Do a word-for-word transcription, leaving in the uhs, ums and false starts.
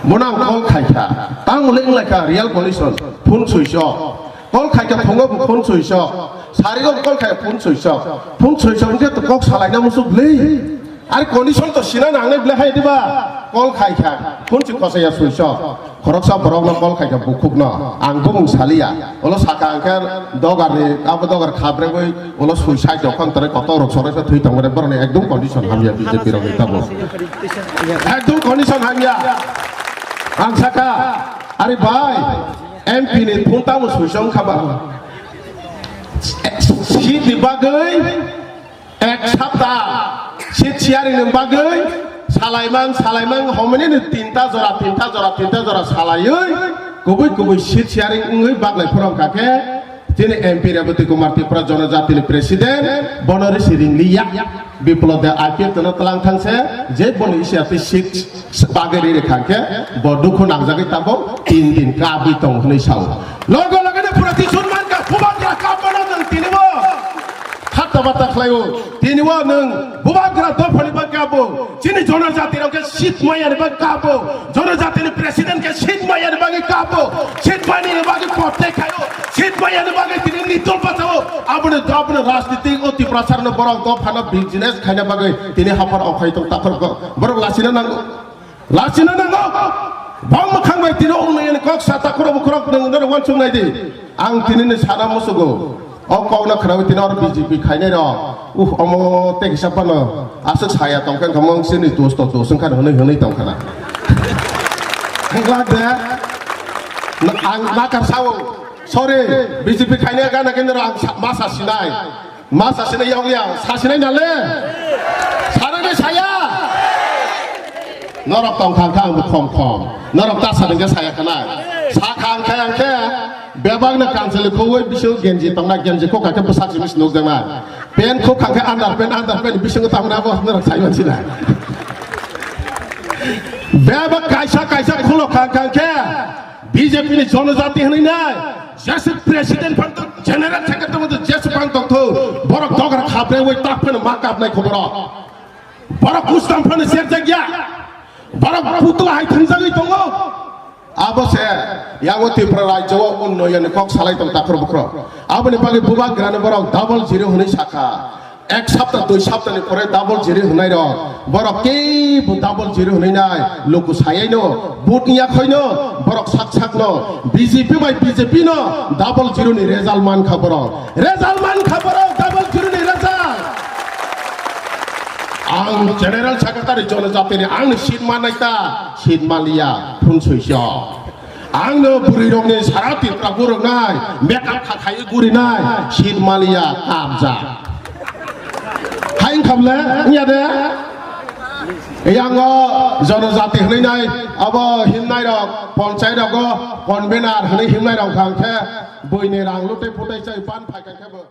Bono ang call khaikha. Tamo le wnglaikha real condition. Phone switch off. Call khaikha phungo bo phone switch off. Sarigo call khaikha phone switch off. Phone switch off wngkhe to kok salaina musuk le. Ar condition to sina nangnai ble hai diba. Call khaikha. Phone si khosaya switch off. Khoroksa borokno call khaikha bukhukno. Ang bumung saliya. Olo saka angkhe dogar ni, abo dogar khabregwi ulo suicide rok khan tare kotor rok sorai thwi tongmani borokni ekdum condition hamya B J P rokni tamo. Ekdum condition hamya. Ang saka, "Ari bhai, M P ni phone tamo suicide wngkha ba?" Seat ni bagwi ek sapta seat sharing ni bagwi salaiman, salaiman, homini ni tinta jora, tinta jora, tinta jora salaiwi kubui kubui seat sharing wngwi baglai phurong kha khe, chini M P Rebati Kumar Tripura Jonojatini President, bono risi ringliya, Biplab de I P F tono tlang thang se, je boni isi ati seat bagwi ri rikha khe, bo dukhu nangjagwi tabok tin din kabwi tong hwnwi sao. Logo logo de pura tisun man ka, bubagra ka bono nwng tini bo. Hatta batta khlaio. Tini o nwng bubagra dophani bagwi kabo. Chini jonojati rok khe seat maya ni bagwi kabo. Jonojati ni president khe seat maya ni bagwi kabo. Seat maya ni bagwi kotte khaio. Seat maya ni bagwi tini nitol bachao. Aboni, aboni rajniti o Tiprasa rokno borok dophano business khaina bagwi tini haphar okhai tong takhor ko. Borok lasina nango. Lachina nango. Bang mwkhang bai tino wngnai ani kok sa takhurok bukhurok nwng nang wansuk nai di. Ang tini ni sana musugo. O kok no khwrawi tino oro B J P khainai rok. Uh, omo tei kisa phano aswk saya tong khe wngkha mong sini dos to dos wngkha hwnwi hwnwi tong khana. Ang glak de. Na-, ang nakar sao. Sorry, B J P khainai gana khe noro ang sa-, ma sa sinai. Ma sasinai yong ya, sasinai na le? Sanai bai saya? Norok tong kha khe ang bo khom khom. Norok ta sanai khe saya khana. Sa kha ang khe ang khe bebak na kansali khowoi bisu genji tong na, genji khokha khe bwsak simi nuk jang na. Pen khokha khe under pen, under pen bisu tong na bo norok sai mansi na. Bebak kaisa kaisa khulo kha kha khe B J P ni jonojati hwnwi nai, jesa president phano tong, general secretary phano tong, jesa phano tong tho, borok dogra khabre wai tak phano ma kapnai khoboro. Borok kustam phano serjak ya. Borok putla hai thwngjagwi tongo. Abo se yango Tripura rajyo o unnoyon ni kok salai tong takhro bukhro. Aboni bagwi bubagrani borok double zero hwnwi sakha. Ek sapta, dui saptani pore double zero hwnai rok, borok kebo double zero hwnwi nai, luku sayaino, vote ni yakhoino, borok sak sakno, B J P bai B J P no double zero ni result mankha borok, result mankha borok, double zero ni result. Ang general secretary jonojatini, angni seat manai ta, seat manliya, phun soiso. Ang no bwrwi rok ni sara Tripura guruk nai, makeup kha khai guri nai, seat maliya kabjak. Hai wng kha bole, wng ya de? Yang o jonojati hwnwi nai, abo himnai rok, ponchai rogo, convener hwnwi himnai rok hwnkha khe, buini rang lutwi phutai chai pan phai kha khe bo.